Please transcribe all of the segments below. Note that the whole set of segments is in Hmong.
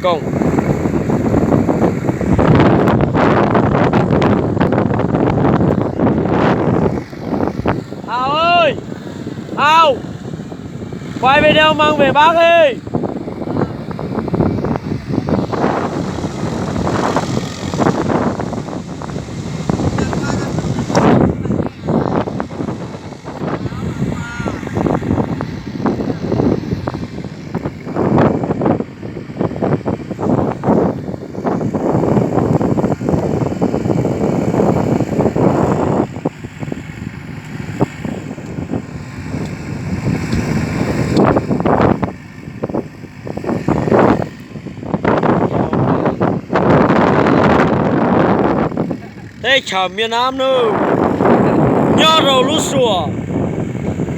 Koom. Hào ơi, Hào, quay video măng về Bắc đi. Teb chaws Miam Nam nawb, nyob rau lub suam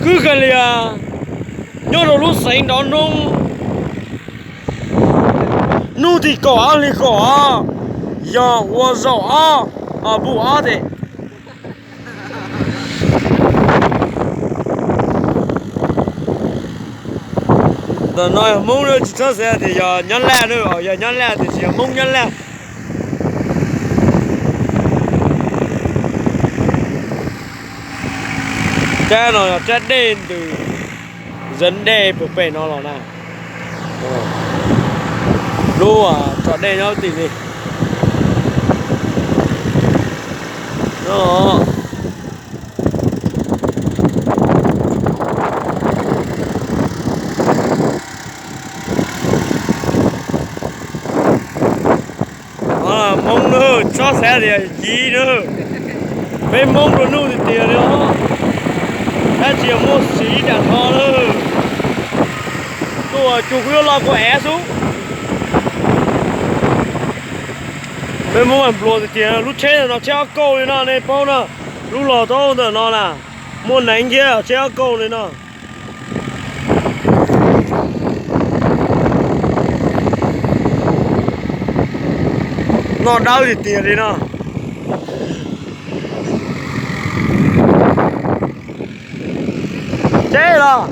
Khwb Kha Lias, nyob rau lub xeev nrov noo. Hnub tim kaum ob hli kaum ob, yog ua zaum ob, npuj ob tes. Ntawm no yog Hmoob, tsis txhob xav tias yog Nyab Laj na, yog Nyab Laj tiam sis yog Hmoob Nyab Laj. Rab no yog rab dej ntws, zev dej puag pem no los na. Lub tso dej nyob tim li no. Hmoob na, txhob xav tias yiv na. Peb Hmoob nplua nuj tiag tiag li os. Tab tsis yog muaj siv ib yam nrho na. Tuaj cuag kuv yuav los kuv ev xwb. Peb Hmoob mas nplua tiag tiag, lub tsheb no tsheb ob kauj li no nej paub no. Lub los tau ntawm no na, muaj neev thiab tsheb ob kauj li no. Noj dawb tiag tiag li no. Tsheb los.